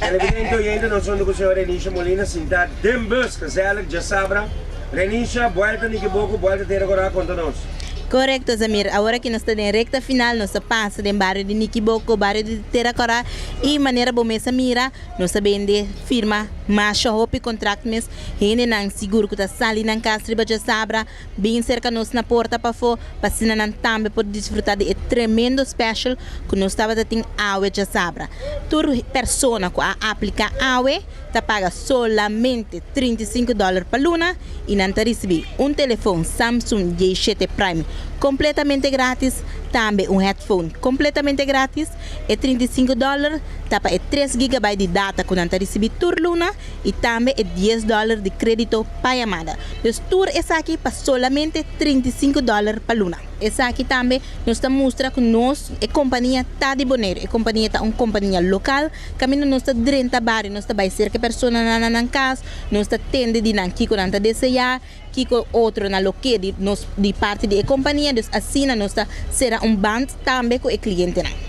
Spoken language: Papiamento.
Televidente oyente, nos hunto ku señor Renisha Molina sintá den bus gezellig djasabra. Renisha, buelta Nikiboko, buelta Tera Korá, konta nos. Korekto, Zamir. Awor aki nos ta den rekta final, nos ta pasa den bario di Nikiboko, bario di Tera Korá i manera bo mes a mira, nos a bende firma masha hopi kontrakt mes. Hendenan sigur ku ta sali nan kas riba djasabra, Bin serka nos na porta pafó pa asina nan tambe por disfrutá di e tremendo special ku nos tabata tin awe djasabra. Tur persona ku a apliká awe ta paga solamente 35 dòler pa luna i nan ta risibí un telefon Samsung J7 Prime kompletamente grátis, tambe un headphone kompletamente grátis. E 35 dòler ta pa e 3 gigabyte di data ku nan ta risibí tur luna i tambe e 10 dòler di krédito pa yamada. Dus tur esaki pa solamente 35 dòler pa luna. Esaki tambe nos ta mustra ku nos, e kompania ta di Boneiru. E kompania ta un kompania lokal kaminda nos ta drenta bario, nos ta bai serka e personanan na nan kas, nos ta tende di nan kiko nan ta deseá, kiko otronan lo ke di nos di parti di e kompania. Dus asina nos ta sera un band tambe ku e klientenan.